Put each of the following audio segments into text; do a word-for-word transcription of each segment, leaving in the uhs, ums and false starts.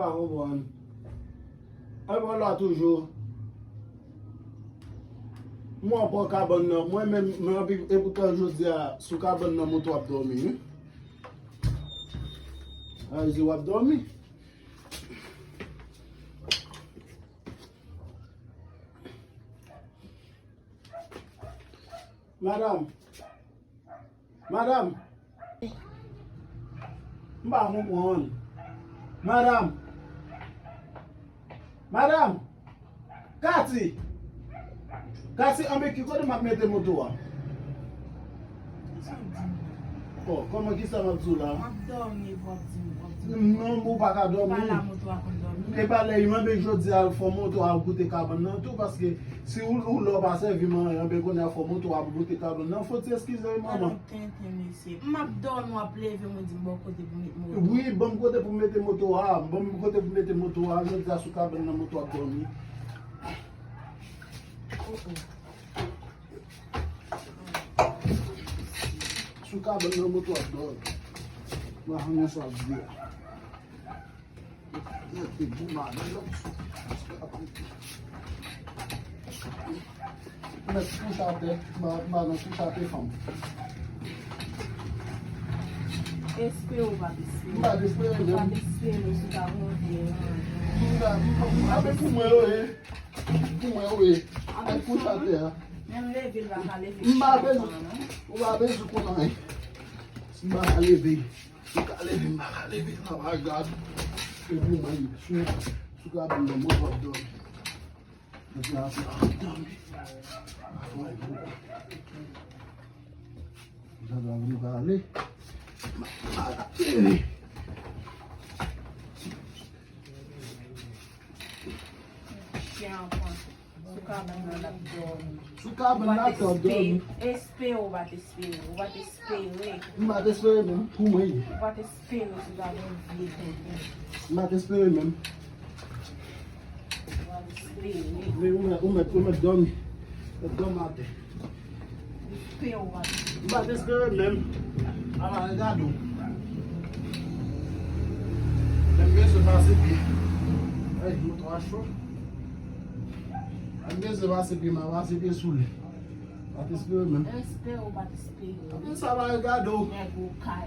Pa konprann. Al pran la toujou. Mwen pran kabann nan. Mwen menm, mwen anpi, epoutan jodi a, sou kabann nan moto ap dòmi, wi. A, di w ap dòmi. Madanm. Madanm. M pa konprann. Madanm. Madanm. Kati. Kati, anben ki kote m ap mete moto a? Oh, kòman, kisa m ap di w la? M ap dòmi, w ap di m, w ap di m. Non, ou pa ka dòmi. Pa la moto a konn dòmi. E pa lè, anben jodi a, fò moto a goute kabann nan tou, paske si ou, ou lè w pa sèvi m anyen, anben kounye a fò moto a goute kabann nan. Fò ti eskize wi, manman. Tenten, mesye. M ap dòmi, w ap leve m, ou di m bon kote pou met moto. Wi, ban m kote pou m mete moto a. Ban m kote pou m mete moto a. Jodi a sou kabann nan moto ap dòmi. Oh, oh. Sou kabann nan moto ap dòmi. M pa konn sa ap di a. Mete gou madanm. Mèt kouche atè, ba, ba nan kouche atè fanm. Espere ou pa t espere. M pa t espere menm. Ou pa t espere, ou sou ta bon vye. M pa, m pa, m pa, men pou mwen yo ye. Pou mwen yo ye. Ay kouche atè a. Menm leve l pa ka leve. M pa bezwen, ou pa bezwen konn anyen. M pa ka leve. M ka leve, m pa ka leve, sa pa grav. Se pou mwen, sou, sou kabann nan, mwen p ap dòmi. Mwen p ap dòmi. Mwen p ap dòmi. Mwen p ap dòmi. Chen an pran. Sou kabann nan l ap dòmi. Sou kabann nan l ap dòmi. Espere, ou pa t espere, ou pa t espere. M pa t espere menm, pou mwen ye. Ou pa t espere, sou kabann vye tenten. M pa t espere menm. Ou pa t espere. Men ou mèt, ou mèt, ou mèt dòmi. Mèt dòmi atè. M pa t espere menm. Ala, gade w. Menm bezwen pase pye. Ay, moto a cho. Menm bezwen pase pye, m a pase pye sou li. Pa t espere menm. Espere ou pa t espere. Apre sa, pa gade w. Nèg okay.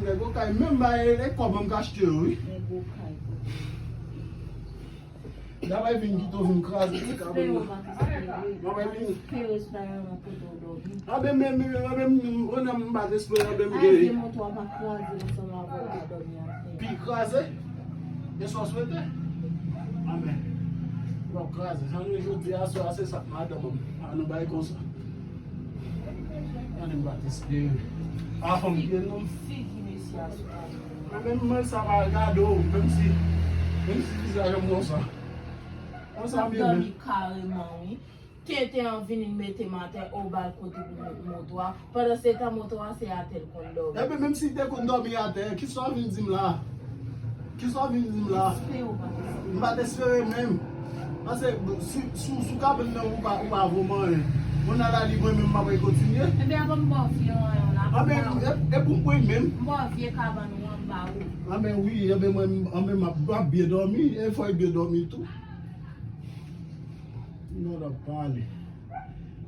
Nèg okay. Menm ba e, e kòb mwen m ka achte yo, wi. Nèg okay. N a pa vin kite w vin kraze ti kabann nan. N a pa vin. Anben, men, men, anben, m, m, m pa t espere, anben, m gen. Pi kraze? E sa w swete? Anben. W ap kraze. Sa nou jodi a, aswè a, se sa k madanm an. A nou bay konsa. Gade m pa t espere. A fanm byen non. Figi mesye a sou kabann. Mwen menm mwen sa pa gade w, menm si, menm si vizaj an konsa. Konsa m ye menm. Dòmi kareman wi. Tenten an vini mete m atè, o ba l kote pou met moto a. Pandan se tan moto a se atè l konn dòmi. Ebyen menm si l te konn dòmi atè, kisa w vin di m la? Kisa w vin di m la? Espere ou pa t espere. M pa t espere menm. Paske si, si, sou kabann nan ou pa, ou pa vo m anyen. Mwen nan lali mwen menm m ap kontinye. Ebyen avan m ba w vye anyen la. Anben, e, e pou mwen menm. M ba w vye kabann ou an m ba ou. Anben wi, anben mwen, anben m ap, m ap byen dòmi, e fò e byen dòmi tou. Nou ap pale.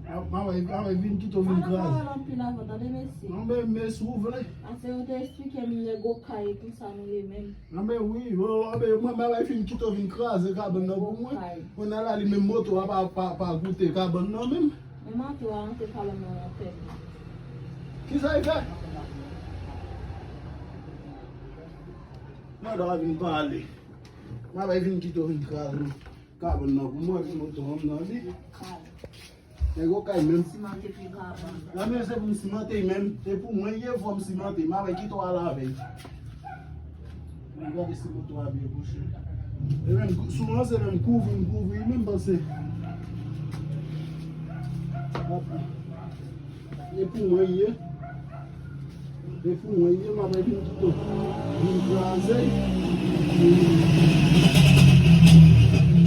Mwen vin kite w vin kraze. Pa nan pawòl anpil avan, tande mesye. Anben, men si w vle. Ase yo te eksplike m nèg okay e konsa nou ye menm. Anben wi, yo, anben, mwen, mwen fin kite w vin kraze kabann nan pou mwen. Mwen nan lali menm moto a pa, pa, pa goute kabann nan menm. Mwen moto a antre kabann nan nan tèt. Kisa e fè? Mwen ta vin pale. Mwen vin kite w vin kraze kabann nan pou mwen, vin moto an nan li. Nèg okay menm. Simante pi grav. Nan men se pou m simante menm. Se pou mwen ye fò m simante. M ap kite w al avè l. Mwen gade si moto a byen kouche. E menm sou an se menm kouvri m kouvri menm panse. E pou mwen ye. E pou mwen ye, m ap vin kite w vin kraze.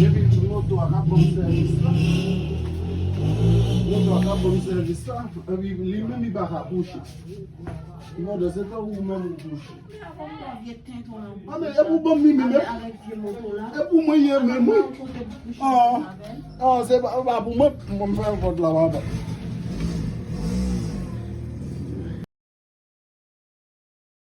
Epi moto a k ap ban m sèvis la. Moto a ka ban m sèvis la, epi li menm li pa ka bouche. Li pandan se tan ou menm ou bouche. Ah, men e pou ban m li menm, e e pou mwen ye menm, wi. Ah, ah, se pa, pa pou mwen, mwen m fè vòt la, papa.